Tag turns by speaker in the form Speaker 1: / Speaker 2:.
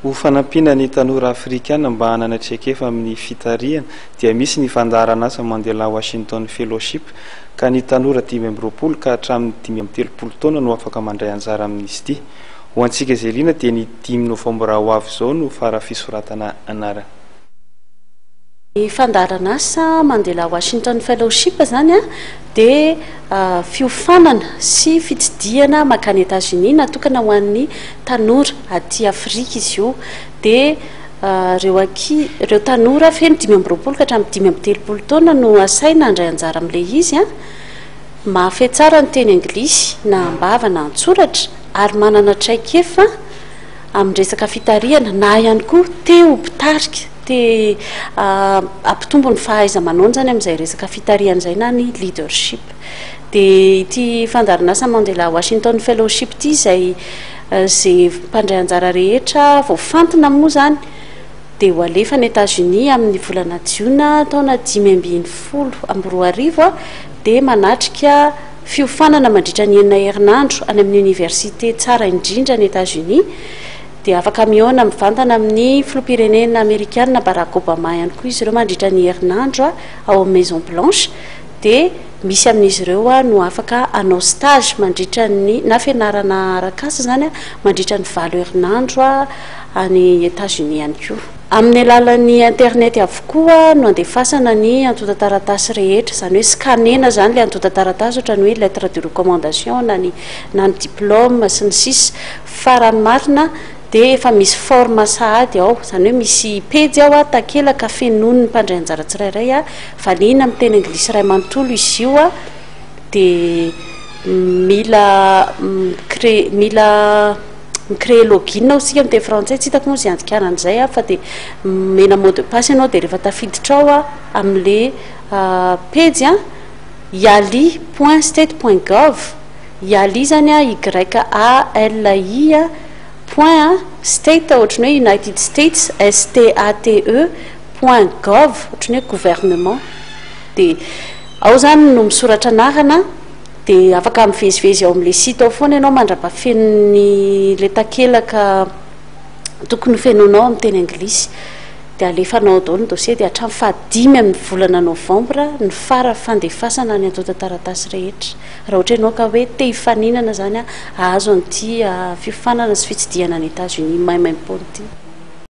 Speaker 1: Ho fanampiana ny tanora afrikana mba hanana traikefa amin'ny fitarihana dia misy ny fandaharanasa Mandela Washington Fellowship ka ny tanora 25 ka hatramin'ny 35 taona no afaka mandray anjara amin'izy ity. Ho antsika izay liana dia ny 5 novambra ho avy izao no fara fisoratana anarana.
Speaker 2: Ny fandaharanasa Mandela Washington Fellowship izany dia fiofanana sy fitsidihana mankany Etazonia natokana ho an'ny tanora aty Afrika izy io. Dia ireo anki-, ireo tanora feno 25 ka hatramin'ny 35 taona no asaina handray anjara amin'ilay izy. Mahafehy tsara ny teny anglisy na am-bava na an-tsoratra ary manana traikefa amin'ny resaka fitarihana na ihany koa te ho mpitarika, te hampitombo ny fahaiza-manaony izany amin'izay resaka fitarihana izay na ny leadership. Dia ity fandaharanasa Mandela Washington Fellowship ity izay izay mpandray anjara rehetra voafantina moa izany dia ho alefa any Etats-Unis amin'ny volana jiona taona 2015 dia manatrika fiofanana mandritra ny enina herinandro any amin'ny oniversite tsara indrindra any Etats-Unis dia afaka mihaona mivantana amin'ny filoham-pirenena amerikana Barack Obama ihany koa izy ireo mandritra ny herinandro ao amin'ny Maison Blanche. Dia misy amin'izy ireo no afaka hanao stage mandritra ny, na fianarana arak'asa izany, mandritra ny valo herinandro any Etats-Unis ihany koa. Amin'ny alalan'ny internet avokoa no andefasana ny antontan-taratasy rehetra, izany hoe scanner-na izany ilay antontan-taratasy ohatra ny hoe lettre de recommandation na ny na ny diplôme sy ny sisa Fa raha ny marina dia efa misy forme sahady ao, izany hoe misy pejy ao, takelaka fenoin'ny mpandray anjara tsirairay, valiana amin'ny teny anglisy iray manontolo izy io, dia mila mi-créer mila mi-créer login ao isika amin'ny teny frantsay, tsy hitako moa izay andikana an'izay fa dia omena mot de passe ianao dia rehefa tafiditra ao amin'ilay pejy yali point state point gov, Yali izany Y A L I point state ohatran'ny hoe United States S T A T E point gov ohatran'ny hoe gouvernement dia ao izany no misoratra anarana dia afaka mivezivezy ao amin'ilay site ao foana ianao mandra-pahafenon'ny ilay takelaka tokony ho fenoinao amin'ny teny anglisy dia alefanao ao daholo ny dossier dia hatramin'ny fahadimy amin'ny volana novambra ny fara fandefasana ny antontan-taratasy rehetra. Raha ohatra ianao ka hoe te hifaninana izany hahazo an'ity fiofanana sy fitsidihana an'i Etats-Unis maimaimpoana ity.